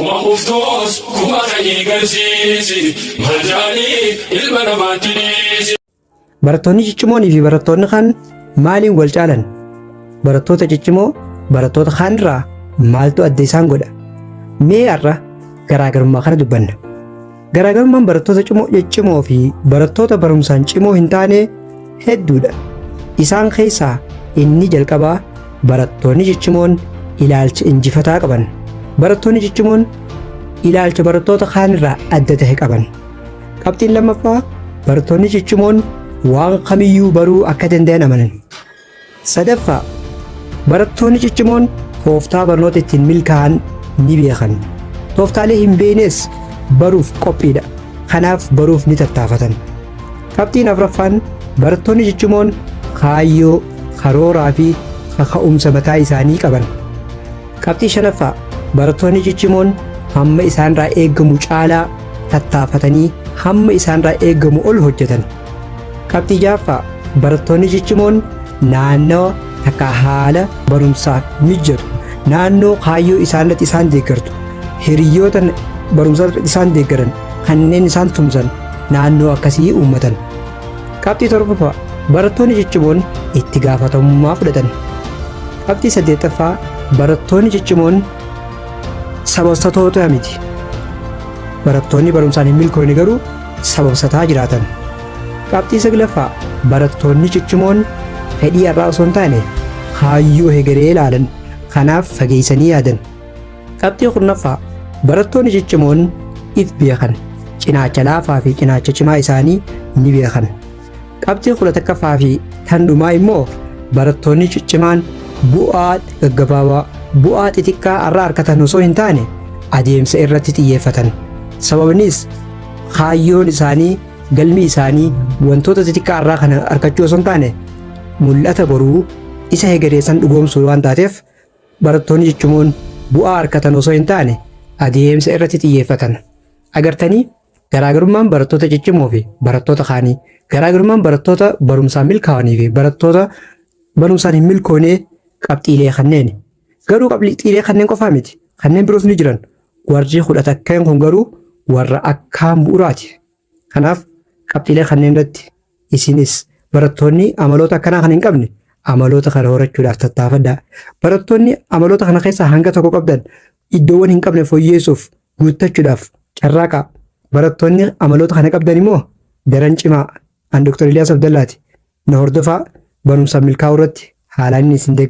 Kuma kuftuus kuma ka'ii garsiisi. Maal ja'anii ilma namaatti dhiisi. Barattoonni ciccimoonii fi barattoonni kaan maaliin wal caalan? Barattoota ciccimoo barattoota kaan irraa maaltu adda isaan godha? Mee har'a garaagarummaa kana dubbanna. Garaagarummaan barattoota ciccimoo fi barattoota barumsaan cimoo hin taane hedduudha. Isaan keessaa inni jalqabaa barattoonni ciccimoon ilaalcha injifataa qaban. Barattoonni ciccimoon ilaalcha barattoota kaan irraa adda ta'e qaban. Qabxiin lammaffaa, barattoonni ciccimoon waan kamiyyuu baruu akka danda'an amanan. Sadaffaa, barattoonni ciccimoon tooftaa barnoota ittiin milkaa'an ni beekan. Tooftaalee hin beeknes baruuf qophiidha. Kanaaf baruuf ni tattaafatan. Qabxiin afraffaan, barattoonni ciccimoon kaayyoo, karooraa fi kaka'umsa mataa isaanii qaban. Qabxii shanaffaa, barattoonni ciccimoon hamma isaanirraa eeggamu caalaa tattaafatanii hamma isaanirraa eeggamu ol hojjetan. Qabxii ja'affaa, barattoonni ciccimoon naannawa takka haala barumsaaf mijatu, naannoo kaayyoo isaanirratti isaan deeggartu, hiriyoota barumsa isaan deeggaran, kanneen isaan tumsan, naannoo akkasii uummatan. Qabxii torbaffaa, barattoonni ciccimoon itti gaafatamummaa fudhatan. Qabxii saddeettaffaa, barattoonni ciccimoon sababsatoota miti. Barattoonni barumsaan hin milkoofne garuu sababsataa jiraatan. Qabxii saglaffaa, barattoonni ciccimoon fedhii har'aa osoo hin taane kaayyoo hegeree ilaalan. Kanaaf fageessanii yaadan. Qabxii 10ffaa, barattoonni ciccimoon if beekan. Cinaacha laafaa fi cinaacha cimaa isaanii ni beekan. Qabxii 11ffaa fi tan dhumaa immoo, barattoonni ciccimaan bu'aa gaggabaabaa, bu'aa xixiqqaa har'a argatan osoo hin taane adeemsa irratti xiyyeeffatan. Sababnis kaayyoon isaanii, galmi isaanii wantoota xixiqqaa har'aa kana argachuu osoo hin taane mul'ata boruu isa hegereessan dhugoomsuu waan taateef, barattoonni ciccimoon bu'aa argatan osoo hin taane adeemsa irratti xiyyeeffatan. Agartanii, garaagarummaan barattoota ciccimoo fi barattoota kaanii, garaagarummaan barattoota barumsaan milkaa'anii fi barattoota barumsaan hin milkoonee qabxiilee kanneen. Garuu qabxiilee kanneen qofaa miti. Kanneen biroos ni jiran. Warri 11n kun garuu warra akkaan bu'uuraati. Kanaaf qabxiilee kanneen irratti isinis barattoonni amaloota akkanaa kan hin qabne amaloota kana horachuudhaaf tattaafadhaa. Barattoonni amaloota kana keessaa hanga tokko qabdan iddoowwan hin qabne fooyyeessuuf, guuttachuudhaaf carraaqaa. Barattoonni amaloota kana qabdan immoo daran cimaa. An Dr. Iliyaas Abdallaati. Na hordofaa, barumsaan milkaa'uu irratti haalaan inni isin deeggara.